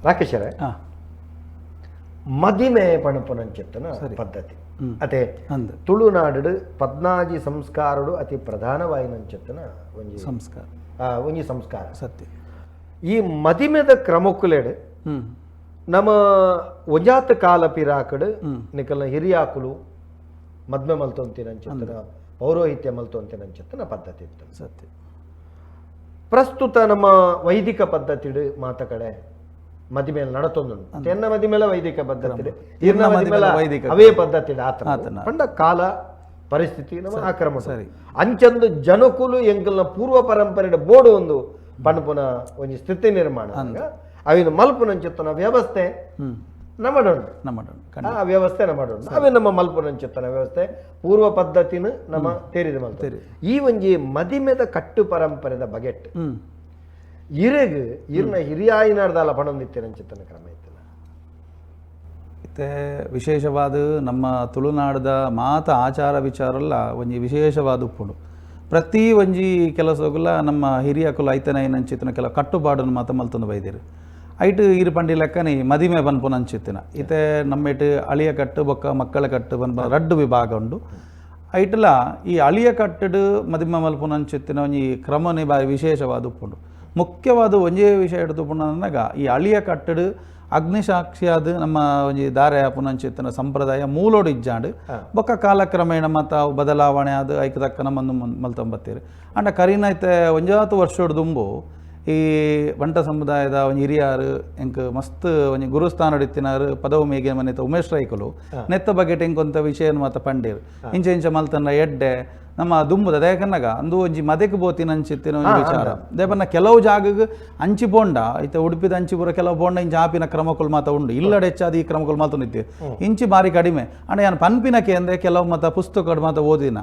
ರಾಕೇಶರೇ, ಮದಿಮೆ ಪಣಪುನಂಚಿತ್ತನ ಪದ್ಧತಿ ಅತೆ ತುಳುನಾಡು ಪದ್ನಾಜಿ ಸಂಸ್ಕಾರಡು ಅತಿ ಪ್ರಧಾನವಾಯಿನಂಚಿತ್ತನ ಒಂಜಿ ಸಂಸ್ಕಾರ, ಒಂಜಿ ಸಂಸ್ಕಾರ ಸತ್ಯ. ಈ ಮದಿಮೆದ ಕ್ರಮಕ್ಕುಲೆಡು ನಮ್ಮ ಒಂಜಾತ ಕಾಲ ಪಿರಾಕಡು ನಿಕಲ್ನ ಹಿರಿಯಾಕುಲು ಮದ್ಮೆ ಮಲ್ತೊಂತಿನಂಚಿತ್ತನ ಪೌರೋಹಿತ್ಯ ಮಲ್ತೊಂತಿನಂಚಿತ್ತನ ಪದ್ಧತಿ ಇತ್ತು ಸತ್ಯ. ಪ್ರಸ್ತುತ ನಮ್ಮ ವೈದಿಕ ಪದ್ಧತಿಡು ಮಾತ ಕಡೆ ಮದಿಮೇಲೆ ನಡತೊಂದು ಎನ್ನ ಮದಿಮೇಲೆ ವೈದಿಕ ಪದ್ಧತಿ, ಇರ್ನ ಮದಿಮೇಲೆ ವೈದಿಕ ಅವೇ ಪದ್ಧತಿ ಆತನ ಪಂಡ ಕಾಲ ಪರಿಸ್ಥಿತಿ ನಮ್ಮ ಆಕ್ರಮ ಸರಿ. ಅಂಚಂದು ಜನಕುಲು ಎಂಕಲ್ನ ಪೂರ್ವ ಪರಂಪರೆ ಬೋರ್ಡು ಒಂದು ಪಣಪುನ ಒಂಜಿ ಸ್ಥಿತಿ ನಿರ್ಮಾಣ ಅವಿನ ಮಲ್ಪುನಂಚಿತ್ತನ ವ್ಯವಸ್ಥೆ ನಮ್ಮಡುಂಟು, ನಮ್ಮಡುಂಟು ಆ ವ್ಯವಸ್ಥೆ ನಮ್ಮಡುಂಟು. ಅವೇ ನಮ್ಮ ಮಲ್ಪುನಂಚಿತ್ತನ ವ್ಯವಸ್ಥೆ ಪೂರ್ವ ಪದ್ಧತಿನ ನಮ್ಮ ತೇರಿದ ಮಲ್ಪ. ಈ ಒಂಜಿ ಮದಿಮೆದ ಕಟ್ಟು ಪರಂಪರೆದ ಬಗೆಟ್ ಇರಗ್ ಇರ್ನ ಹಿರಿಯಾಯಿನಾಡ್ದಲ್ಲ ಪಣೊಂದಿತ್ತಿನಂಚಿತ್ತನ ಕ್ರಮ ಇತ್ತಿನ. ಇತ್ತೆ ವಿಶೇಷವಾದ ನಮ್ಮ ತುಳುನಾಡದ ಮಾತ ಆಚಾರ ವಿಚಾರಲ್ಲ ಒಂಜಿ ವಿಶೇಷವಾದ ಉಪ್ಪುಂಡು. ಪ್ರತಿ ಒಂಜಿ ಕೆಲಸಗುಲ ನಮ್ಮ ಹಿರಿಯಕುಲು ಐತನ ಏನಂಚಿತ್ತನ ಕೆಲವು ಕಟ್ಟುಪಾಡನ್ನು ಮಾತ ಮಲ್ತೊಂದು ಬೈದಿರು. ಐಟ್ ಇರು ಪಂಡಿ ಲೆಕ್ಕನೆ ಮದಿಮೆ ಪನ್ಪುನಂಚಿತ್ತಿನ ಇತ್ತೆ ನಮ್ಮೆಟ್ ಅಳಿಯ ಕಟ್ಟು ಬೊಕ್ಕ ಮಕ್ಕಳ ಕಟ್ಟು ಪನ್ಪುನ ರಡ್ಡು ವಿಭಾಗ ಉಂಡು. ಐಟ್ಲ ಈ ಅಳಿಯ ಕಟ್ಟಡು ಮದಿಮೆ ಮಲ್ಪುನಂಚಿತ್ತಿನ ಒಂಜಿ ಕ್ರಮನೇ ಬಾರಿ ವಿಶೇಷವಾದ ಉಪ್ಪುಂಡು. ಮುಖ್ಯವಾದ ಒಂಜೇ ವಿಷಯ ಹಿಡಿದು ಪುನಗ ಈ ಅಳಿಯ ಕಟ್ಟಡು ಅಗ್ನಿಸಾಕ್ಷಿಯಾದ ನಮ್ಮ ಒಂಜಿ ದಾರೆ ಪುನಂಚಿತ್ತನ ಸಂಪ್ರದಾಯ ಮೂಲೋಡು ಇಜ್ಜಾಂಡು ಬೊಕ್ಕ ಕಾಲಕ್ರಮೇಣ ಮತ್ತು ಅವು ಬದಲಾವಣೆ ಆದ ಐಕ್ ತಕ್ಕ ನಮ್ಮನ್ನು ಮಲ್ತೊಂಬತ್ತೀರು. ಅಂಡ ಕರಿನೈತೆ ಒಂಜಾತು ವರ್ಷೋಡು ದುಂಬು ಈ ಬಂಟ ಸಮುದಾಯದ ಒಂಜಿ ಹಿರಿಯಾರು ಎಂಕ್ ಮಸ್ತ್ ಒಂಜಿ ಗುರುಸ್ಥಾನ ಇತ್ತಿನಾರು ಪದವು ಮೇಗೆ ಮನೆತ ಉಮೇಶ್ ರೈಕುಲು ನೆತ್ತ ಬಗೆಟ್ ಎಂಕೊಂತ ವಿಷಯ ಮಾತ ಪಂಡೀರು. ಇಂಚ ಇಂಚ ಮಲ್ತನ್ನ ಎಡ್ಡೆ ನಮ್ಮ ದುಂಬುದ ದೇಕನ್ನಾಗ ಅಂದು ಒಂಜಿ ಮದೆಕ್ ಬೋತಿನ ಅಂಚಿತ್ತಿನ ಒಂಜಿ ವಿಚಾರ ದೇಪನ್ನ ಕೆಲವು ಜಾಗಗ್ ಅಂಚಿ ಪೋಂಡ ಇತ್ತೆ ಉಡುಪಿದ ಅಂಚಿ ಪೂರ ಕೆಲವು ಪೋಂಡ ಇಂಚ ಆಪಿನ ಕ್ರಮಕುಲು ಮಾತ ಉಂಡು. ಇಲ್ಲಡೆ ಹೆಚ್ಚಾದ ಈ ಕ್ರಮಕುಲು ಮಾತ ನಿತ್ಯ ಇಂಚಿ ಬಾರಿ ಕಡಿಮೆ. ಅಂಡ ಯಾನ್ ಪನ್ಪಿನಕ್ಕೆ ಅಂದ್ರೆ ಕೆಲವು ಮತ ಪುಸ್ತಕಡು ಮಾತ ಓದಿನ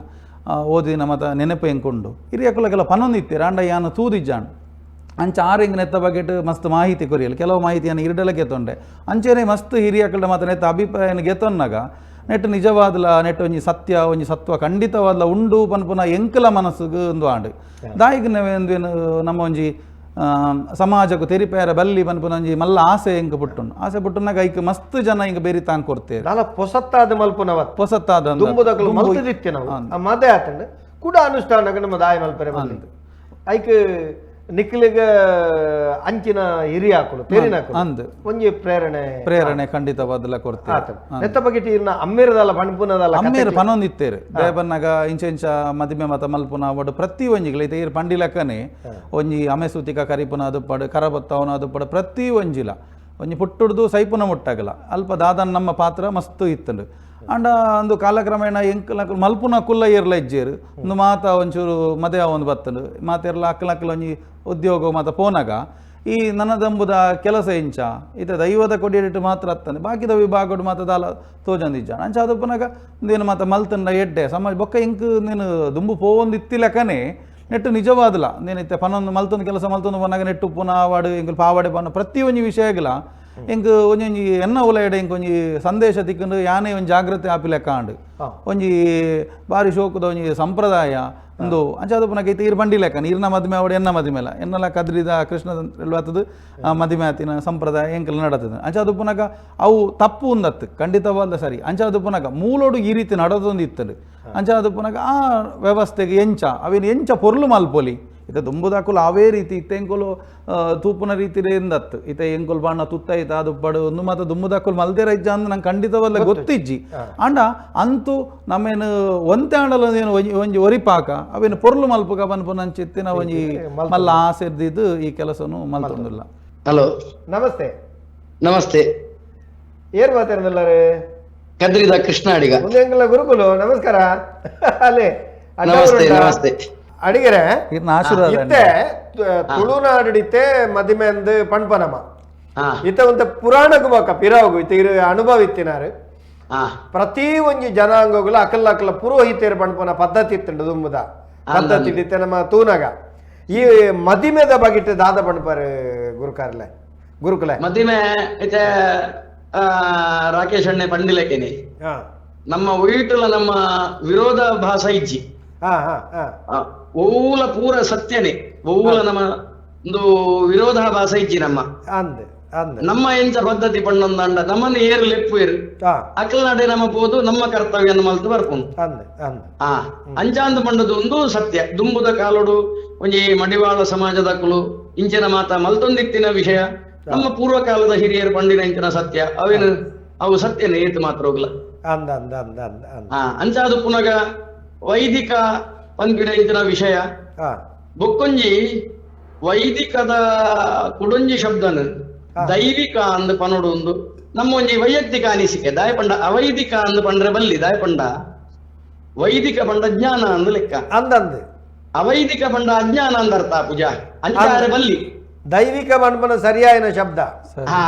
ಓದಿನ ಮಾತ ನೆನಪು ಎಂಕುಂಡು. ಹಿರಿಯಕುಲ ಕೆಲವು ಪನೊಂದು ಇತ್ತೀರ ಅಂಡ ಯಾನು ತೂದಿಜ್ಜಾಂಡ್ ಅಂಚ ಆರಿಂಗ್ ನೆತ್ತ ಬಗೆಟ್ ಮಸ್ತ್ ಮಾಹಿತಿ ಕೊರಿಯಲು ಕೆಲವು ಮಾಹಿತಿಯನ್ನು ಇರಡಲ ಗೆತ್ತೊಂಡೆ ಅಂಚೆನೆ ಮಸ್ತ್ ಹಿರಿಯಕುಲ ಮಾತ ನೆತ್ತ ಅಭಿಪ್ರಾಯನ ಗೆತ್ತೊನ್ನಾಗ ನೆಟ್ ನಿಜವಾದಲ ನೆಟ್ ಒಂಜಿ ಸತ್ಯ ಒಂಜಿ ಸತ್ವ ಖಂಡಿತವಾದಲ ಉಂಡು ಪನ್ಪುನ ಎಂಕಲ ಮನಸ್ಸುಗು ಒಂದು ಆಂಡು ದಾಯಿಗ್ ಏನು ನಮ್ಮ ಒಂಜಿ ಸಮಾಜಕ್ಕೂ ತೆರಿಪೇರ ಬಲ್ಲಿ ಪನ್ಪುನ ಒಂಜಿ ಮಲ್ಲ ಆಸೆ ಎಂಕ್ ಪುಟ್ಟುಂಡು. ಆಸೆ ಪುಟ್ಟುನಾಗ ಐಕ್ ಮಸ್ತ್ ಜನ ಇಂಕ ಬೇರಿ ತಾಂಗ್ ಕೊಡ್ತೇವೆ ದಾಲ ಪೊಸತ್ತಾದ ಮಲ್ಪುನವ ಪೊಸತ್ತಾದ ದುಂಬುದಕಲು ಮಲ್ತದಿತ್ತೆ ನಾವು ಆ ಮದೆ ಆತಂಡು ಕೂಡ ಅನುಷ್ಠಾನಕ್ಕೆ ನಮ್ಮ ದಾಯ ಮಲ್ಪರೆ ಬಲ್ಲಿ ಐಕ್ ನಿಕ್ಲಿಗ ಅಂಚಿನ ಹಿರಿಯಾಕುಲು ತೇರಿನಾಕುಲು ಅಂದ್ ಒಂಜಿ ಪ್ರೇರಣೆ ಪ್ರೇರಣೆ ಖಂಡಿತವಾದಲ ಕೊಡ್ತೇವೆ. ನೆತ್ತ ಬಗೆಟ್ ಇರ್ನ ಅಮ್ಮೇರದಲ್ಲ ಪಣ್ಪುನದಲ್ಲ ಅಮ್ಮೇರು ಪನೊಂದು ಇತ್ತೇರು ದೇವನ್ನಾಗ ಇಂಚ ಇಂಚ ಮದಿಮೆ ಮತ ಮಲ್ಪುನ ಒಡು ಪ್ರತಿ ಒಂಜಿಗ್ಲ ಇತ್ತೆ ಇರ್ ಪಂಡಿ ಲೆಕ್ಕನೆ ಒಂಜಿ ಅಮೆಸೂತಿಕ ಕರಿಪುನ ಅದು ಪಡು ಕರಬತ್ತವನ ಅದು ಪಡು ಪ್ರತಿ ಒಂಜಿಲ ಒಂಜಿ ಪುಟ್ಟುಡ್ದು ಸೈಪುನ ಮುಟ್ಟಾಗಲ ಅಲ್ಪ ದಾದನ್ ನಮ್ಮ ಪಾತ್ರ ಮಸ್ತ್ ಇತ್ತಂಡು. ಅಂಡ ಒಂದು ಕಾಲಕ್ರಮೇಣ ಎಂಕಲ ಮಲ್ಪುನ ಕುಲ್ಲ ಏರ್ಲ ಇಜ್ಜೇರು ಒಂದು ಮಾತ ಒಂಚೂರು ಮದೆ ಒಂದು ಬತ್ತಂಡು ಮಾತೆರ್ಲ ಅಕ್ಕಲಕ್ಕಲ ಒಂಜಿ ಉದ್ಯೋಗ ಮಾತ ಪೋನಾಗ ಈ ನನ್ನದಂಬುದ ಕೆಲಸ ಇಂಚ ಇತ ದೈವದ ಕೊಡಿಯಿಟ್ಟು ಮಾತ್ರ ಅತ್ತಂದೆ ಬಾಕಿದ ವಿಭಾಗಡು ಮಾತ ದಾಲ ತೋಜಂದಿಜ್ಜ ಅಂಚ ಅದು ಪುನಗ ನೀನು ಮಾತ ಮಲ್ತಂಡ ಎಡ್ಡೆ ಸಮಾಜ ಬೊಕ್ಕ ಇಂಕ್ ನೀನು ದುಂಬು ಪೋವೊಂದು ಇತ್ತಿಲಕನೆ ನೆಟ್ಟು ನಿಜವಾದಲ ನೀನು ಇತ್ತೆ ಪನೊಂದು ಮಲ್ತೊಂದು ಕೆಲಸ ಮಲ್ತೊಂದು ಪೋನಾಗ ನೆಟ್ಟು ಪುನ ಆವಾಡು ಎಂಕ್ ಪಾವಾಡೆ ಪನ ಪ್ರತಿ ಒಂಜಿ ವಿಷಯಗಳ ಎಂಕ್ ಒಂಜೊಂಜಿ ಎನ್ನ ಉಲಯಡೆ ಎಂಕ್ ಒಂಜಿ ಸಂದೇಶ ತಿಕ್ಕೊಂಡು ಯಾನೇ ಒಂಜಿ ಜಾಗ್ರತೆ ಆಪಿಲೆಕ್ಕ ಆಂಡು ಒಂಜಿ ಬಾರಿ ಶೋಕದ ಒಂಜಿ ಸಂಪ್ರದಾಯ ಒಂದು ಅಂಚ ಅದು ಪುನಃ ಇತ್ತೆ ಬಂಡಿ ಲೆಕ್ಕ ನೀರಿನ ಮದಿಮೆ ಅವಡು ಎನ್ನ ಮದಿಮೆಲ ಎನ್ನಲ ಕದ್ರಿದ ಕೃಷ್ಣ ಆತದ ಮದಿಮೆ ಆತಿನ ಸಂಪ್ರದಾಯ ಎಂಕಲ್ ನಡತದ. ಅಂಚ ಅದು ಪುನಗ ಅವು ತಪ್ಪು ಉಂದತ್ತು ಖಂಡಿತವಾದ ಸರಿ. ಅಂಚ ಅದು ಪುನಗ ಮೂಲೋಡು ಈ ರೀತಿ ನಡದೊಂದು ಇತ್ತದು. ಅಂಚ ಅದು ಪುನಗ ಆ ವ್ಯವಸ್ಥೆಗೆ ಎಂಚ ಅವೇನು ಎಂಚ ಪೊರ್ಲು ಮಲ್ಪೊಲಿ ಇತ್ತೆ ದುಂಬುದಾಕುಲು ಅವೇ ರೀತಿ ಇತ್ತೆ ಎಂಕುಲು ತೂಪುನ ರೀತಿಲೇ ಎಂದತ್ತು ಇತ್ತೆ ಎಂಕುಲು ಬಾಣ ತುತ್ತೈತ ಅದು ಪಡು ಒಂದು ಮಾತ ದುಂಬುದಾಕುಲು ಮಲ್ದೇರ ಇಜ್ಜ ಅಂದ್ ನಂಗೆ ಖಂಡಿತವಲ್ಲ ಗೊತ್ತಿಜ್ಜಿ. ಅಂಡ ಅಂತೂ ನಮ್ಮೇನು ಒಂತೆ ಆಂಡಲ ಏನು ಒಂಜಿ ಒಂಜಿ ಒರಿಪಾಕ ಅವೇನು ಪೊರ್ಲು ಮಲ್ಪುಗ ಪನ್ಪುನ ಅಂಚಿತ್ತಿನ ಒಂಜಿ ಮಲ್ಲ ಆಸೆ ಇದ್ದಿದ್ದು ಈ ಕೆಲಸನು ಮಲ್ತೊಂದಿಲ್ಲ. ಹಲೋ, ನಮಸ್ತೆ. ನಮಸ್ತೆ. ಏರ್ ಮಾತಾಡ್ದಲ್ಲಾರೆ? ಕದ್ರಿದ ಕೃಷ್ಣ ಅಡಿಗ. ಮುಂದೆ ಗುರುಕುಲು ನಮಸ್ಕಾರ. ಅಲ್ಲೇ ನಮಸ್ತೆ ನಮಸ್ತೆ. ಅಡಿಗೆರೆ ಆಶೀರ್ವಾದ. ಇತ್ತೆ ತುಳುನಾಡಿತ್ತೆ ಮದಿಮೆ ಅಂದ್ ಪಣ್ಪನಮ ಇತ್ತೆ ಒಂತ ಪುರಾಣಕ್ಕೂ ಬಾಕ ಪಿರಾಗು ಇತ್ತೆ ಇರು ಅನುಭವ ಇತ್ತಿನಾರು ಪ್ರತಿ ಒಂಜಿ ಜನಾಂಗಗಳು ಅಕಲ್ಲ ಅಕಲ್ಲ ಪುರೋಹಿತರು ಪಣ್ಪನ ಪದ್ಧತಿ ಇತ್ತುಂಡು ದುಂಬುದ ಪದ್ಧತಿ ಇತ್ತೆ ನಮ್ಮ ತೂನಾಗ ಈ ಮದಿಮೆದ ಬಗಿಟ್ಟು ದಾದ ಪಣ್ಪಾರು ಗುರುಕಾರ್ಲೆ ಗುರುಕುಲೆ ಮದಿಮೆ ಇತ್ತೆ ರಾಕೇಶ್ ಅಣ್ಣೆ ಪಂಡಿಲಕೇನೆ ನಮ್ಮ ವೀಟುಲ ನಮ್ಮ ವಿರೋಧಾಭಾಸ ಇಜ್ಜಿ ಓಲ ಪೂರ ಸತ್ಯನೇ ಓಲ ನಮ್ಮ ಒಂದು ವಿರೋಧಾಭಾಸ ಇಜ್ಜಿ ನಮ್ಮ ನಮ್ಮ ಎಂಚ ಪದ್ಧತಿ ಪಣ್ಣೊಂದಂಡ ನಮ್ಮನ್ನು ಏರು ಲೆಪ್ಪುವೇರು ಅಕಲ್ನಾಡೆ ನಮ್ಮ ಪೋದು ನಮ್ಮ ಕರ್ತವ್ಯ ಮಲ್ತು ಬರ್ಪುಂಡು. ಆ ಅಂಚಾಂದು ಪಂಡದು ಒಂದು ಸತ್ಯ. ದುಂಬುದ ಕಾಲೋಡು ಒಂಜಿ ಮಡಿವಾಳ ಸಮಾಜದಕುಲು ಇಂಚಿನ ಮಾತ ಮಲ್ತೊಂದಿತ್ತಿನ ವಿಷಯ ನಮ್ಮ ಪೂರ್ವಕಾಲದ ಹಿರಿಯರು ಪಂಡಿನ ಇಂಚಿನ ಸತ್ಯ ಅವೇನು ಅವು ಸತ್ಯನೇ ಏತು ಮಾತ್ರ ಹೋಗ್ಲ. ಅಂಚಾದು ಪುನಗ ವೈದಿಕ ಪನ್ಪಿನ ಇಂಚಿನ ವಿಷಯ ಬೊಕ್ಕೊಂಜಿ ವೈದಿಕದ ಕುಡೊಂಜಿ ಶಬ್ದನ ದೈವಿಕ ಅಂದ್ ಪನೋಡು ಒಂದು ನಮ್ಮ ಒಂಜಿ ವೈಯಕ್ತಿಕ ಅನಿಸಿಕೆ. ದಾಯ ಪಂಡ ಅವೈದಿಕ ಅಂದ್ ಪಂಡ್ರೆ ಬಲ್ಲಿ ದಾಯ ಪಂಡ ವೈದಿಕ ಪಂಡ ಜ್ಞಾನ ಅಂದ್ ಲೆಕ್ಕ ಅಂದಂದು ಅವೈದಿಕ ಪಂಡ ಅಜ್ಞಾನ ಅಂದರ್ಥ ಪೂಜಾ ಅಂಚಾರೆ ಬಲ್ಲಿ ದೈವಿಕ ಪನ್ಪನ ಸರಿಯಾಯಿನ ಶಬ್ದ. ಹಾ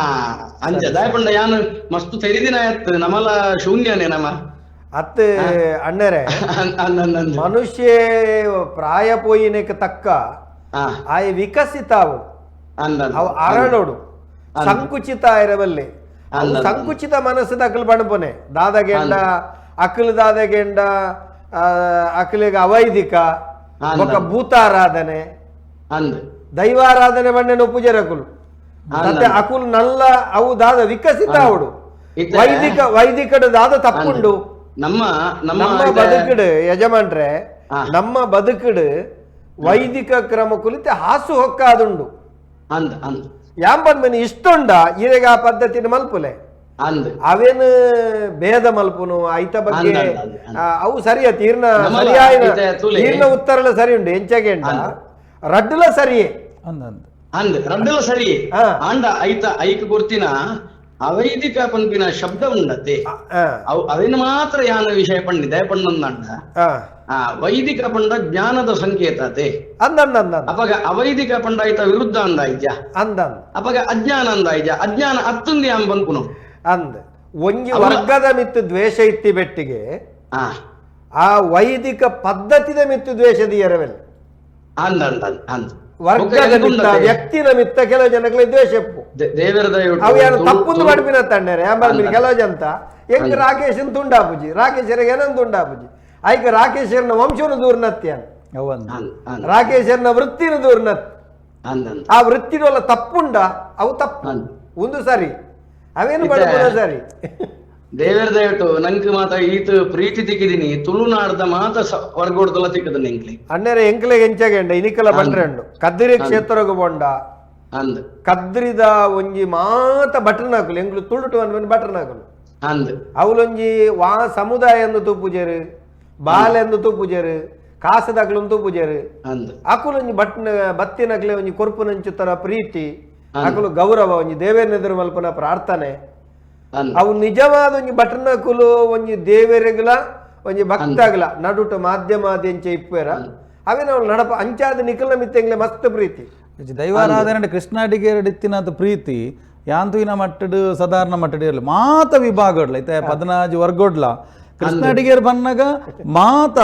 ಅಂಚ ದಾಯ ಪಂಡ ಯಾನು ಮಸ್ತ್ ತೆರಿದಿನ ಆಯ್ತು ನಮಲ ಶೂನ್ಯನೇ ನಮ ಅತ್ ಅಣ್ಣರೇ ಮನುಷ್ಯ ಪ್ರಾಯ ಪೋಯಿನಕ್ಕೆ ತಕ್ಕ ಆಯ ವಿಕಸಿತಾವು ಅವು ಅರಳೋಡು ಸಂಕುಚಿತ ಇರಬಲ್ಲೆ. ಸಂಕುಚಿತ ಮನಸ್ಸದ ಅಕಲ್ ಬಣಪನೆ ದಾದಗೆಂಡ ಅಕಲ್ ದಾದಗೆಂಡ ಅಕಲಿಗೆ ಅವೈದಿಕ ఒక ಭೂತಾರಾಧನೆ ದೈವಾರಾಧನೆ ಬಣ್ಣನ ಪೂಜರಕುಲು ಮತ್ತೆ ಅಕುಲ್ ನಲ್ಲ ಅವು ದಾದ ವಿಕಸಿತ ಅವಡು ವೈದಿಕ ವೈದಿಕಡು ದಾದ ತಪ್ಪುಂಡು. ನಮ್ಮ ನಮ್ಮ ಬದುಕುಡು ಯಜಮಾನ್ರೆ ನಮ್ಮ ಬದುಕುಡು ವೈದಿಕ ಕ್ರಮ ಕುಲಿತ ಹಾಸು ಹೊಕ್ಕಾದುಂಡು. ಯಾಂಪನ್ ಇಷ್ಟುಂಡ ಈರೆಗ ಆ ಪದ್ಧತಿನ ಮಲ್ಪುಲೆ ಅವೇನು ಭೇದ ಮಲ್ಪುನು ಐತ ಬಗ್ಗೆ ಅವು ಸರಿಯ ತೀರ್ಣ ಸರಿಯಾಯಿನ ತೀರ್ಣ ಉತ್ತರಲ ಸರಿ ಉಂಡು ಎಂಚಗೆಂಡ ರಡ್ಡುಲ ಸರಿಯೇ ಅಂದ್ ರಡ್ಡುಲ ಸರಿ ಆಂಡ ಐತ ಐಕ್ ಗುರ್ತಿನ ಅವೈದಿಕ ಪನ್ಪಿನ ಶಬ್ದ ಉಂಡತೆ ಅವು ಅವೇನು ಮಾತ್ರ ಯಾನ ವಿಷಯ ಪಂಡಿದೆ ಪಣ್ಣೊಂದಂಡ ಆ ವೈದಿಕ ಪಂಡ ಜ್ಞಾನದ ಸಂಕೇತತೆ ಅಪಗ ಅವೈದಿಕ ಪಂಡ ಐತ ವಿರುದ್ಧ ಅಂದಾಯ್ಜ ಅಪಗ ಅಜ್ಞಾನ ಅಂದಾಯ್ಜ ಅಜ್ಞಾನ ಅತ್ತುಂದಿ ಅಂಬ ಪನ್ಪುನು ಅಂದ್ ಒಂಜಿ ವರ್ಗದ ಮಿತ್ತು ದ್ವೇಷ ಇತ್ತಿ ಬೆಟ್ಟಿಗೆ ಆ ವೈದಿಕ ಪದ್ಧತಿದ ಮಿತ್ತು ದ್ವೇಷದ ಎರವೆಲ್ಲ ಅಂದ ಅಂದ ವರ್ಗದ ಮಿತ್ತ ವ್ಯಕ್ತಿನ ಮಿತ್ತ ಕೆಲವು ಜನಗಳಿಗೆ ದ್ವೇಷ ಅವು ಯಾರು ತಪ್ಪುಂದು ಮಡ್ಪಿನ ತಂಡರೆ ಕೆಲವು ಜನ ಎಂಕ್ ರಾಕೇಶನ್ ತುಂಡಾಪುಜಿ ರಾಕೇಶರಿಗೆ ಏನಂದು ತುಂಡಾಪುಜಿ ಐಕ ರಾಕೇಶರ್ನ ವಂಶನು ದೂರ್ನತ್ಯಾನ ರಾಕೇಶರ್ನ ವೃತ್ತಿನ ದೂರ್ನತ್ ಆ ವೃತ್ತಿನೊಲ್ಲ ತಪ್ಪುಂಡ ಅವು ತಪ್ಪು ಒಂದು ಸರಿ ಅವೇನು ಬಡಪುನ ಸರಿ. ದೇವರ ದಯಟು ನಂಗೆ ಮಾತ ಈತ ಪ್ರೀತಿ ತಿಕ್ಕಿದೀನಿ ತುಳುನಾಡ್ದ ಮಾತ ವರ್ಗೋಡ್ದಲ್ಲ ತಿಕ್ಕದ ಎಂಕ್ಲೆ ಅಣ್ಣರೆ ಎಂಕ್ಲೆ ಎಂಚಗೆಂಡ ಇನಿಕಲ ಬಂಡ್ರೆಂಡು ಕದ್ರಿ ಕ್ಷೇತ್ರಗು ಬೊಂಡ ಅಂದ್ ಕದ್ರಿದ ಒಂಜಿ ಮಾತ ಬಟರ್ನಾಕುಲು ಎಂಕ್ಲು ತುಳುಟು ಅನ್ಬನ್ ಬಟರ್ನಾಕುಲು ಅಂದ್ ಅವಲೊಂಜಿ ವಾ ಸಮುದಾಯ ಎಂದು ತೂಪುಜೇರು ಬಾಲೆಂದು ತೂಪುಜೇರು ಕಾಸದಕ್ಲು ತೂಪುಜೇರು ಅಂದ್ ಅಕುಲೊಂಜಿ ಬಟ್ನ ಬತ್ತಿನಕ್ಲೆ ಒಂಜಿ ಕೊರ್ಪುನಂಚುತರ ಪ್ರೀತಿ ಅಕುಲು ಗೌರವ ಒಂಜಿ ದೇವೇರೆದುರು ಮಲ್ಪನ ಪ್ರಾರ್ಥನೆ ಅವು ನಿಜವಾದ ಒಂಜಿ ಬಟನಕುಲು ಒಂಜಿ ದೇವರಿಗಲ ಒಂಜಿ ಭಕ್ತಾಗಲ ನಡುಟು ಮಾಧ್ಯಮ ಎಂಚ ಇಪ್ಪೇರ ಅವೇ ನಾವು ನಡಪ ಅಂಚಾದ ನಿಖಲ ಮಿತ್ತೆಂಗ್ಲೆ ಮಸ್ತ್ ಪ್ರೀತಿ ದೈವಾರಾಧನೆ ಕೃಷ್ಣಾಡಿಗೆ ಪ್ರೀತಿ ಯಾಂತುವಿನ ಮಟ್ಟಡು ಸಾಧಾರಣ ಮಟ್ಟಡು ಇರಲಿ ಮಾತ ವಿಭಾಗಡ್ಲ ಐತೆ 14 ವರ್ಗೊಡ್ಲ ಕೃಷ್ಣಾಡಿಗೇರ್ ಬನ್ನಾಗ ಮಾತ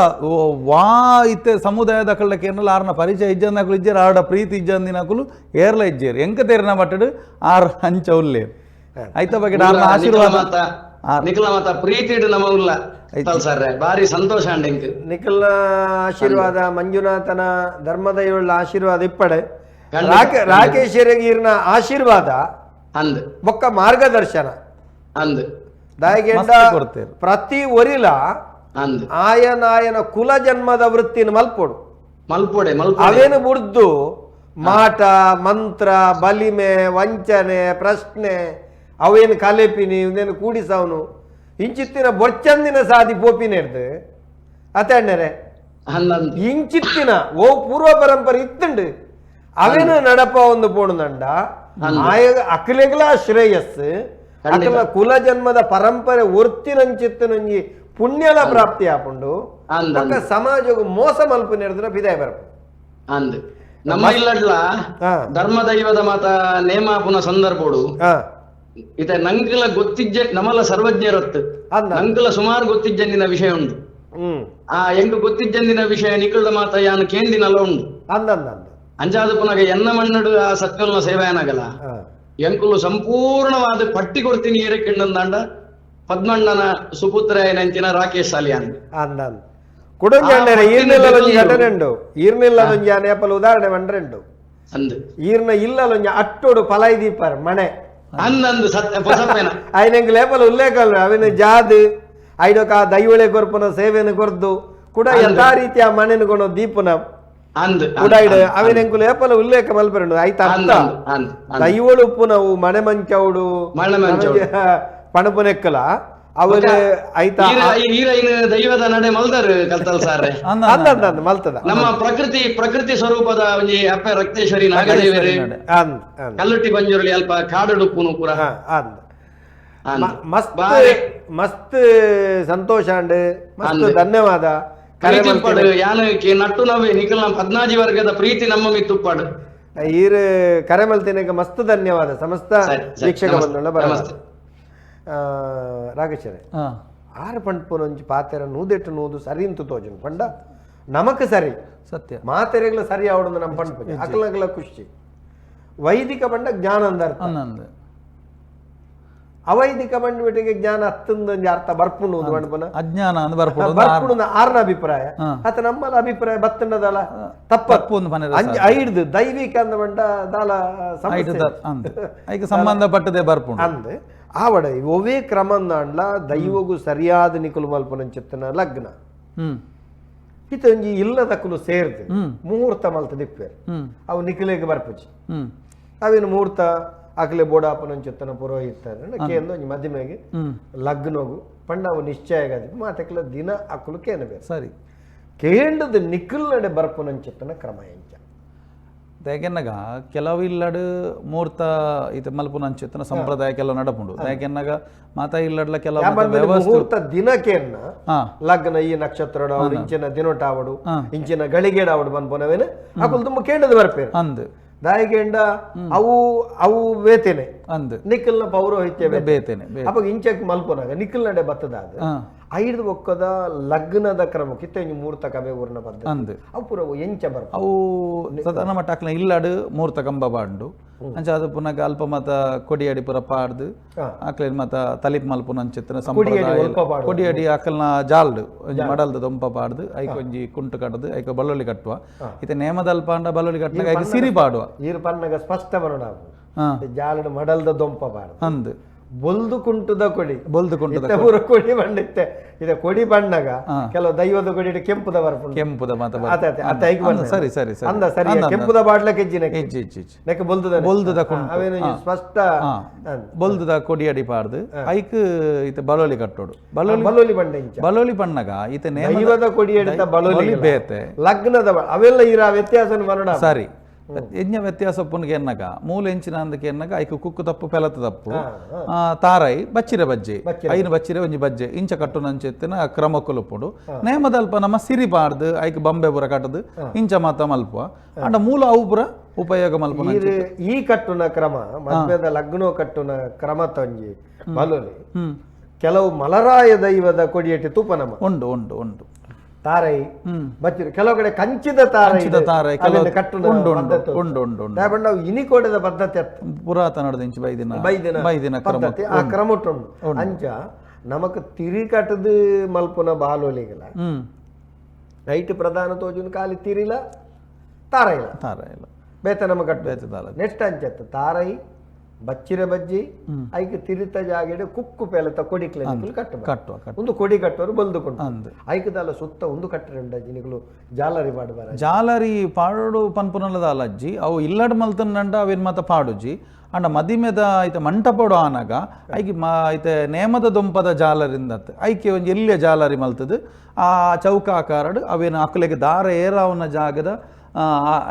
ವಾ ಇತ್ತೆ ಸಮುದಾಯದ ಅಕಲ್ಡಕ್ಕೆ ಏನಲ್ಲ ಆರ್ನ ಪರಿಚಯ ಇಜ್ಜಂದಕುಲು ಇಜ್ಜೇರು ಆರ್ಡ ಪ್ರೀತಿ ಇಜ್ಜಂದಿನಕುಲು ಏರ್ಲ ಇಜ್ಜೇರು ಎಂಕ ತೇರಿನ ಮಟ್ಟಡು ಆರ್ ಅಂಚ ಉಲ್ಲೇರು ಐತ ಬಗ್ಗೆ ಆರ್ನ ಆಶೀರ್ವಾದ ನಿಖಲ ಮಾತ ಪ್ರೀತಿ ನಮ್ಮ ಉಲ್ಲ ಸರ್ ಭಾರಿ ಸಂತೋಷ ಅಂಡ್ ನಿಖಲ್ನ ಆಶೀರ್ವಾದ ಮಂಜುನಾಥನ ಧರ್ಮದೈವಳ್ಳ ಆಶೀರ್ವಾದ ಇಪ್ಪಡೆ ರಾಕೇಶರಿಗೆ ಈರ್ನ ಆಶೀರ್ವಾದ ಅಂದ್ ಬೊಕ್ಕ ಮಾರ್ಗದರ್ಶನ ಅಂದ್ ದಾಯಗೆಂಡ ಪ್ರತಿ ಒರಿಲ ಅಂದ್ ಆಯನಾಯನ ಕುಲ ಜನ್ಮದ ವೃತ್ತಿನ ಮಲ್ಪೊಡು ಮಲ್ಪೊಡೆ ಅವೇನು ಬುಡ್ದು ಮಾಟ ಮಂತ್ರ ಬಲಿಮೆ ವಂಚನೆ ಪ್ರಶ್ನೆ ಅವೇನು ಕಲೆಪಿನಿ ಇವನೇನು ಕೂಡಿಸವನು ಇಂಚಿತ್ತಿನ ಬೊಚ್ಚಂದಿನ ಸಾದಿ ಪೋಪಿನ ಹಿಡ್ದು ಅತ್ತೆ ಅಣ್ಣರೆ ಇಂಚಿತ್ತಿನ ಓ ಪೂರ್ವ ಪರಂಪರೆ ಇತ್ತುಂಡು ಅವೇನು ನಡಪ ಒಂದು ಪೋಣುದಂಡ ಆಯ ಅಖಿಲೆಗ್ಲ ಶ್ರೇಯಸ್ ಅಕಲ ಕುಲ ಜನ್ಮದ ಪರಂಪರೆ ಒರ್ತಿನಂಚಿತ್ತಿನಂಜಿ ಪುಣ್ಯಲ ಪ್ರಾಪ್ತಿ ಆಪುಂಡು ಸಮಾಜకు ಮೋಸ ಮಲ್ಪು ನೆರೆದ್ರ ಬಿದಾಯ ಬರಪು ಅಂದ್ ನಮ್ಮ ಇಲ್ಲಡ್ಲ ಧರ್ಮ ದೈವದ ಮಾತ ನೇಮಾಪುನ ಸಂದರ್ಭೋಡು ಇತ ನಂಕಲ ಗೊತ್ತಿಜ್ಜ ನಮಲ ಸರ್ವಜ್ಞರತ್ತು ನಂಕಲ ಸುಮಾರು ಗೊತ್ತಿಜ್ಜಂದಿನ ವಿಷಯ ಉಂಟು. ಆ ಎಂಕ್ ಗೊತ್ತಿಜ್ಜಂದಿನ ವಿಷಯ ನಿಖಲ್ದ ಮಾತ ಯಾನು ಕೇಂದಿನಲ್ಲ ಉಂಡು ಅಂಚಾದ ಪುನಗ ಎನ್ನ ಮಣ್ಣಡು ಆ ಸತ್ಕಲ್ನ ಸೇವೆಯನಾಗಲ್ಲ ಎಂಕುಲು ಸಂಪೂರ್ಣವಾದ ಪಟ್ಟಿ ಕೊಡ್ತೀನಿ ಏರಕ್ಕಿಂಡಂದಾಂಡ ಪದ್ಮಣ್ಣನ ಸುಪುತ್ರ ಏನಂಚಿನ ರಾಕೇಶ್ ಸಾಲಿಯಾನ್ ಅಂದಂದ್ ಕುಡೊಂಜಿ ಈರ್ನಿಲ್ಲದೊಂಜಿ ಘಟನೆ ಉಂಡು ಈರ್ನಿಲ್ಲದೊಂಜಿ ಅನೇಪಲ್ ಉದಾಹರಣೆ ಬಂಡ್ರೆಂಡು ಅಂದ್ ಈರ್ನ ಇಲ್ಲಲೊಂಜಿ ಅಟ್ಟೋಡು ಪಲೈ ದೀಪರ್ ಮಣೆ ಅಂದಂದು ಸತ್ಯ ಪೊಸಪ್ಪೇನ ಆಯ್ನ ಲೇಪಲ ಉಲ್ಲೇಖ ಅವಿನ ಜಾದ್ ಐಡೊಕ ದೈವಳೆ ಕೊರ್ಪುನ ಸೇವೆಯನ್ನು ಕೊರ್ದು ಕೂಡ ಯಥಾ ರೀತಿಯ ಮನೆನು ಕೊಣ ದೀಪನ ಅಂದ್ ಕೂಡ ಇಡು ಅವಿನ ಎಂಕುಲು ಏಪಲ ಉಲ್ಲೇಖ ಮಲ್ಪೆರಂಡು ಐತ ಅರ್ಥ ದೈವಳು ಉಪ್ಪುನವು ಮಣೆ ಮಂಚೌಡು ಮಣೆ ಮಂಚೌಡು. ಪಣಪುನೆಕ್ಕಲ ಅವನು ಐತ ದೈವದ ನಡೆ ಮಲ್ದರು ಕಲ್ತಲ್ ಸಾರೆ ಅಂದ ಅಂದ ಅಂದ ಅಂದ ಮಲ್ತದ ನಮ್ಮ ಪ್ರಕೃತಿ ಪ್ರಕೃತಿ ಸ್ವರೂಪದ ಒಂಜಿ ಅಪ್ಪೆ ರಕ್ತೇಶ್ವರಿ ನಾಗದೇವರು ನಡೆ. ಅಂದ್ ಅಂದ್ ಕಲ್ಲುಟ್ಟಿ ಬಂಜುರುಳಿ ಅಲ್ಪ ಕಾಡುಡುಪ್ಪುನು ಪೂರ ಹಾ, ಅಂದ್ ಅಂದ್. ಮಸ್ತ್ ಬಾರಿ. ಮಸ್ತ್ ಸಂತೋಷ ಅಂಡ್ ಮಸ್ತ್ ಅಂದ್. ಧನ್ಯವಾದ ಕರೆ ಪ್ರೀತಿ ಉಪ್ಪಾಡು ಯಾನು ನಟ್ಟು ನವೇ ನಿಖಲ್ ನಮ್ಮ ಪದ್ನಾಜಿ ವರ್ಗದ ಪ್ರೀತಿ ನಮ್ಮ ಮಿತ್ತುಪ್ಪಾಡು ಈರ್ ಕರೆ ಮಲ್ತಿನಕ್ಕೆ ಮಸ್ತ್ ಧನ್ಯವಾದ ಸಮಸ್ತ ಸರಿ, ಸರಿ. ವೀಕ್ಷಕ ನಮಸ್ತೆ. ಬಂಧುಗಳ ಬರ ನಮಸ್ತೆ. ರಾಗೇಶ್ವರೇ ಹಾ ಆರು ಪಂಡ್ಪುನೊಂಜಿ ಪಾತೆರ ನೂದೆಟ್ಟು ನೂದು ಸರಿ ಇಂತು ತೋಜುನು ಪಂಡ ನಮಕ್ ಸರಿ ಸತ್ಯ ಮಾತೆರೆಗ್ಲ ಸರಿ ಆವಡೊಂದು ನಮ್ಮ ಪಂಡ್ಪುಜಿ ಅಕಲಗಲ ಖುಷಿ ವೈದಿಕ ಪಂಡ ಜ್ಞಾನ ಅಂದ ಅರ್ಥ ಅಂದಂದು ಅವೈದಿಕ ಬಂಡ್ಬಿಟ್ಟಿಗೆ ಜ್ಞಾನ ಅತ್ತಂದೊಂಜಿ ಅರ್ಥ ಬರ್ಪುಂಡು ಒಂದು ಪಂಡ್ಪುನ ಅಜ್ಞಾನ ಅಂದ್ ಬರ್ಪುಡು ಬರ್ಪುಂಡು ಆರ್ನ ಅಭಿಪ್ರಾಯ ಹಾ. ಅತ ನಮ್ಮಲ ಅಭಿಪ್ರಾಯ ಬತ್ತಂಡದಲ್ಲ ತಪ್ಪ ತಪ್ಪು ಒಂದು ಮನೆ ಅಂಜ್ ಐಡ್ದು ದೈವಿಕ ಅಂದ ಬಂಡ ದಾಲ ಸಮಸ್ಯೆ ಅಂದ್ ಐಕ್ ಸಂಬಂಧಪಟ್ಟದೆ ಬರ್ಪುಂಡು ಅಂದ್ ಆವಡ ಒವೇ ಕ್ರಮಂದಾಂಡ್ಲ ದೈವಗೂ ಸರಿಯಾದ ನಿಕುಲು ಮಲ್ಪುನಂಚಿತ್ತನ ಲಗ್ನ ಹ್ಮ್ ಇತ್ತೊಂಜಿ ಇಲ್ಲದಕ್ಕಲು ಸೇರ್ದು ಹ್ಮ್. ಮುಹೂರ್ತ ಮಲ್ತ ದಿಪ್ಪೇರು ಹ್ಮ್ ಅವು ನಿಕುಲೆಗ್ ಬರ್ಪುಜಿ ಹ್ಮ್ ಅವಿನ ಮುಹೂರ್ತ ಅಕಲೆ ಬೋಡಾಪನಂಚಿತ್ತನ ಪುರೋಹಿತ ಕೇಂದ್ರ ಒಂಜಿ ಮಧ್ಯಮೆಗೆ ಹ್ಮ್ ಲಗ್ನಗು ಪಂಡ ಅವು ನಿಶ್ಚಯ ಆಗದು ಮಾತಕ್ಲ ದಿನ ಅಕುಲು ಕೇನ ಬೇರೆ ಸರಿ ಕೇಂಡದ ನಿಖಲ್ ನಡೆ ಬರ್ಪುನಂಚಿತ್ತನ ಕ್ರಮ ಎಂಚ ದಾಕೆನ್ನಗ ಕೆಲವು ಇಲ್ಲಡ್ ಮೂರ್ತ ಇತ ಮಲ್ಪುನಂಚಿತ್ತನ ಸಂಪ್ರದಾಯ ಕೆಲವು ನಡಪುಂಡು ದಾಕೆನ್ನಗ ಮಾತಾ ಇಲ್ಲಡ್ಲ ಕೆಲವು ಮಾತ ವ್ಯವಸ್ಥೆ ಮುಹೂರ್ತ ದಿನಕೇನ್ನ ಹಾ ಲಗ್ನ ಈ ನಕ್ಷತ್ರ ಇಂಚಿನ ದಿನೋಟಾವಡು ಹಾ. ಇಂಚಿನ ಗಳಿಗೇಡಾವಡು ಬನ್ಪುನವೇನು ಅಕುಲು ತುಂಬ ಕೇಂಡದ ಬರ್ಪೇರು ಅಂದ್ ದಾಯಿಗೇಂಡ ಅವು ಅವು ವೇತೇನೆ ಅಂದ್ ನಿಖಲ್ನ ಪೌರೋಹಿತ್ಯ ಬೇತೆ. ಬೇತೇನೆ ಬೇ ಅವಾಗ ಇಂಚಕ್ ಮಲ್ಪುನಾಗ ನಿಖಲ್ ನಡೆ ಬತ್ತದ ಅದು ಹಾ ಐದು ಒಕ್ಕದ ಲಗ್ನದ ಕ್ರಮಕ್ಕೆ ಇತ್ತ ಒಂಜಿ ಮುಹೂರ್ತ ಕಬೆ ಊರ್ನ ಪದ್ಧತಿ ಅಂದ್ ಅವು ಪೂರ ಎಂಚ ಬರ್ಪ ಅವು ಸಾಧಾರಣ ಮಟ್ಟ ಅಕ್ಲ ಇಲ್ಲಡ್ ಮೂರ್ತ ಕಂಬ ಪಾಂಡು ಅಂಚ ಅದು ಪುನಗ ಅಲ್ಪ ಮತ ಕೊಡಿಯಡಿ ಪೂರ ಪಾಡ್ದು ಹಾ. ಆಕ್ಲೇನ್ ಮತ ತಲಿಪ್ ಮಲ್ಪುನಂಚಿತ್ತನ ಸಂಪ್ರದಾಯ ಒಲ್ಪ ಪಾಡುವ. ಕೊಡಿಯಡಿ ಅಕಲ್ನ ಜಾಲ್ಡ್ ಒಂಜಿ ಮಡಲ್ದ ದೊಂಪ ಪಾಡ್ದು ಐಕ್ ಒಂಜಿ ಕುಂಟು ಕಟ್ಟದು ಐಕ ಬಲ್ಲೊಳ್ಳಿ ಕಟ್ಟುವ ಇತ್ತೆ ನೇಮದ ಅಲ್ಪ ಅಂಡ ಬಲ್ಲೊಳ್ಳಿ ಕಟ್ಟನಾಗ ಐಕ್ ಸಿರಿ ಪಾಡುವ ಈರು ಪನ್ನಗ ಸ್ಪಷ್ಟ ಬರೋಣ ಹಾ ಜಾಲಡು ಮಡಲ್ದ ದೊಂಪ ಬಾರ್ದು ಅಂದ್ ಬೊಲ್ದು ಕುಂಟುದ ಕೊಡಿ ಬೊಲ್ದು ಕುಂಟುದ ಇತ್ತೆ ಪೂರ ಕೊಡಿ ಬಣ್ಣ ಇತ್ತೆ ಇದೆ ಕೊಡಿ ಬಣ್ಣಗ ಹಾ. ಕೆಲವು ದೈವದ ಕೊಡಿ ಕೆಂಪುದ ಬರ್ಪುಂಡು ಕೆಂಪುದ ಮಾತ ಆತ ಆತ ಆತ ಐಕ್ ಬಣ್ಣ. ಅಂದ, ಸರಿ ಸರಿ ಸರಿ ಅಂದ ಸರಿ ಅಂದ, ಅಂದ. ಕೆಂಪುದ ಬಾಡ್ಲ ಕೆಜ್ಜಿನ ಇಜ್ಜಿ ಇಜ್ಜಿ ಇಜ್ಜಿ ನೆಕ್ ಬೊಲ್ದುದ ಬೊಲ್ದುದ ಕುಂಟು. ಅವೇನು ಹಾ. ಸ್ಪಷ್ಟ ಹಾ. ಅಂದ್. ಬೊಲ್ದುದ ಕೊಡಿಯಡಿ ಪಾಡ್ದು ಐಕ್ ಇತ್ತೆ ಬಲೋಲಿ ಕಟ್ಟೋಡು ಬಲೋಲಿ ಬಲ್ಲೊಲಿ ಬಣ್ಣ ಇಂಚ ಬಲೋಲಿ ಬಣ್ಣಗ ಈತ ನೇಮದ ದೈವದ ಕೊಡಿ ಎಡಿತ ಬಲೋಲಿ ಬೇತೆ ಲಗ್ನದ ಅವೆಲ್ಲ ಇರ ವ್ಯತ್ಯಾಸ ಬರೋಣ ಸರಿ ಯಜ್ಞ ವ್ಯತ್ಯಾಸ ಪುನ್ಗೆ ಎನ್ನಗ ಮೂಲ ಎಂಚಿನ ಅಂದಕ್ಕೆ ಎನ್ನಗ ಐಕ್ ಕುಕ್ಕು ತಪ್ಪು ಪೆಲತ ತಪ್ಪು ತಾರೈ ಬಚ್ಚಿರ ಬಜ್ಜೆ ಐನು ಬಚ್ಚಿರೆ ಒಂಜಿ ಬಜ್ಜೆ ಇಂಚ ಕಟ್ಟುನಂಚೆತ್ತಿನ ಕ್ರಮಕ್ಕುಲುಪ್ಪುಡು ನೇಮದಲ್ಪ ನಮ್ಮ ಸಿರಿ ಪಾಡ್ದು ಐಕ್ ಬಂಬೆ ಪೂರ ಕಟ್ಟದು ಇಂಚ ಮಾತ ಮಲ್ಪುವ ಅಂಡ ಮೂಲ ಅವು ಪೂರ ಉಪಯೋಗ ಮಲ್ಪುನ ಈ ಕಟ್ಟುನ ಕ್ರಮ ಮದ್ವೆದ ಲಗ್ನೋ ಕಟ್ಟುನ ಕ್ರಮ ತೊಂಜಿ ಬಲೋಲಿ ಹ್ಮ್ ಕೆಲವು ಮಲರಾಯ ದೈವದ ಕೊಡಿಯಟ್ಟಿ ತೂಪ ನಮ್ಮ ಉಂಡು ಉಂಡು ಉಂಡು ತಾರೈ ಹ್ಮ್ ಬಚ್ಚಿರು ಕೆಲವು ಕಡೆ ಕಂಚಿದ ತಾರೈ ಕಂಚಿದ ತಾರೈ, ಕೆಲವು ಅದನ್ನ ಕಟ್ಟುನ ಉಂಡು, ಉಂಡು, ಪದ್ಧತಿ ಉಂಡು, ಉಂಡು, ಉಂಡು. ದಾಯೆ ನಾವು ಇನಿಕೋಡದ ಪದ್ಧತಿ ಅತ್ತ ಪುರಾತನದ ಇಂಚ ಬೈದಿನ ಬೈದಿನ ಬೈದಿನ ಕ್ರಮ ಪದ್ಧತಿ ಆ ಕ್ರಮ ಉಂಟು ಅಂಚ ನಮಕ್ ತಿರಿ ಕಟ್ಟದು ಮಲ್ಪುನ ಬಾಲೋಲಿಗಲ ಹ್ಮ್ ನೈಟ್ ಪ್ರಧಾನ ತೋಜುನ ಖಾಲಿ ತಿರಿಲ ತಾರೈಲ ತಾರೈ ಇಲ್ಲ ಬೇತ ನಮ ಕಟ್ಟು ಬೇತೆ ದಾಲ ನೆಕ್ಸ್ಟ್ ಅಂಚತ್ತು ತಾರೈ ಬಚ್ಚಿರ ಬಜ್ಜಿ ಐಕ್ ತಿರಿತ ಜಾಗೆಡ್ ಕುಕ್ಕು ಪೆಲತ ಕೊಡಿಕ್ಲೆ ನಿಕುಲು ಕಟ್ಟು ಕಟ್ಟುವ ಕಟ್ಟು ಒಂದು ಕೊಡಿ ಕಟ್ಟೋರು ಬಲ್ದುಕೊಂಡು ಅಂದ್ ಐಕ್ ದಾಲ ಸುತ್ತ ಒಂದು ಕಟ್ಟರೆ ಜಿನಿಕುಲು ಜಾಲರಿ ಪಾಡು ಜಾಲರಿ ಪಾಡೋಡು ಪನ್ಪುನಲ್ಲದ ಅಜ್ಜಿ ಅವು ಇಲ್ಲಡ್ ಮಲ್ತನ್ನಂಡ ಅವೇನ್ ಮಾತ ಪಾಡುಜಿ ಅಂಡ ಮದಿಮೆದ ಐತ ಮಂಟಪಡು ಆನಗ ಐಕಿ ಮಾ ಐತೆ ನೇಮದ ದೊಂಪದ ಜಾಲರಿಂದತ್ ಐಕೆ ಒಂಜಿ ಎಲ್ಲಿಯ ಜಾಲರಿ ಮಲ್ತದು ಆ ಚೌಕಾಕಾರಡು ಅವೇನು ಅಕುಲೆಗೆ ದಾರ ಏರಾವನ ಜಾಗದ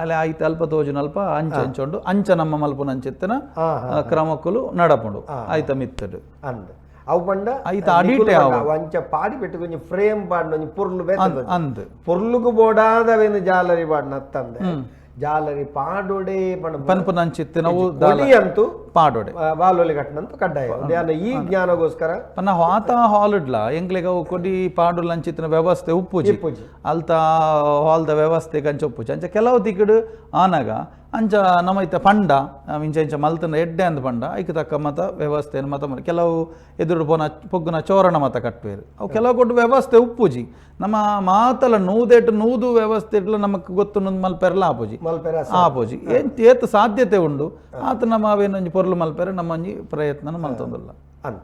ಅಲ್ಲ ಐತೆ ಅಲ್ಪ ತೋಜುನ ಅಲ್ಪ ಅಂಚ ಅಂಚೊಂಡು ಅಂಚ ನಮ್ಮ ಮಲ್ಪುನ ಅಂಚೆತ್ತನ ಹಾ, ಕ್ರಮಕ್ಕುಲು ನಡಪುಂಡು ಐತ ಮಿತ್ತಡು ಅಂದ್ ಅವು ಪಂಡ ಐತ ಅಡಿಟೆ ನಿಕುಲು ಪಂಡ ಅವು ಅಂಚ ಪಾಡಿ ಪೆಟ್ಟು ಒಂಜಿ ಫ್ರೇಮ್ ಪಾಡ್ನ ಒಂಜಿ ಪೊರ್ಲು ಬೇತೆ ಅಂದ್ ಪೊರ್ಲುಗು ಬೋಡಾದವೇನು ಜಾಲರಿ ಪಾಡ್ನ ಅತ್ತಂದೆ ಜಾಲರಿ ಪಾಡೋಡೆ ಪಂಡ ಪನ್ಪುನ ಅಂಚಿತ್ತಿನವು ಕೊಡಿ ಅಂತೂ ಪಾಡೋಡೆ ಬಾಲೋಲಿ ಕಟ್ಟನಂತೂ ಕಡ್ಡಾಯ ಧ್ಯಾನ ಈ ಜ್ಞಾನಗೋಸ್ಕರ ಪನ್ನ ಆತ ಹಾಲ್ಡ್ಲ ಎಂಕ್ಲೆಗ್ ಅವು ಕೊಡಿ ಪಾಡುಲ ಅಂಚಿತ್ತಿನ ವ್ಯವಸ್ಥೆ ಉಪ್ಪುಜಿ ಉಪ್ಪುಜಿ. ಅಲ್ತ ಹಾಲ್ದ ವ್ಯವಸ್ಥೆ ಕಂಚ ಉಪ್ಪುಜಿ ಅಂಚ ಕೆಲವು ತಿಕ್ಕಡು ಆನಗ ಅಂಚ ನಮ್ಮ ಇತ್ತೆ ಪಂಡ ಇಂಚ ಇಂಚ ಮಲ್ತನ ಎಡ್ಡೆ ಅಂದ್ ಪಂಡ ಐಕ್ ತಕ್ಕ ಮತ ವ್ಯವಸ್ಥೆನ್ ಮತ ಕೆಲವು ಎದುರು ಪೋನ ಪೊಗ್ಗುನ ಚೋರಣ ಮತ ಕಟ್ಟುವೇರು. ಅವು ಕೆಲವು ಕೊಟ್ಟು ವ್ಯವಸ್ಥೆ ಉಪ್ಪುಜಿ. ನಮ್ಮ ಮಾತಲ ನೂದೆಟ್ ನೂದು ವ್ಯವಸ್ಥೆ ಇಟ್ಲ ನಮಕ್ ಗೊತ್ತು ಮಲ್ಪೆರಲ ಆಪುಜಿ. ಆಪುಜಿ. ಏತ್ ಸಾಧ್ಯತೆ ಉಂಡು ಆತ ನಮ್ಮ ಅವೇನೊಂಜಿ ಪೊರ್ಲು ಮಲ್ಪೆರೆ ನಮ್ಮ ಒಂಜಿ ಪ್ರಯತ್ನ ಮಲ್ತೊಂದುಲ್ಲ. ಅಂದ್.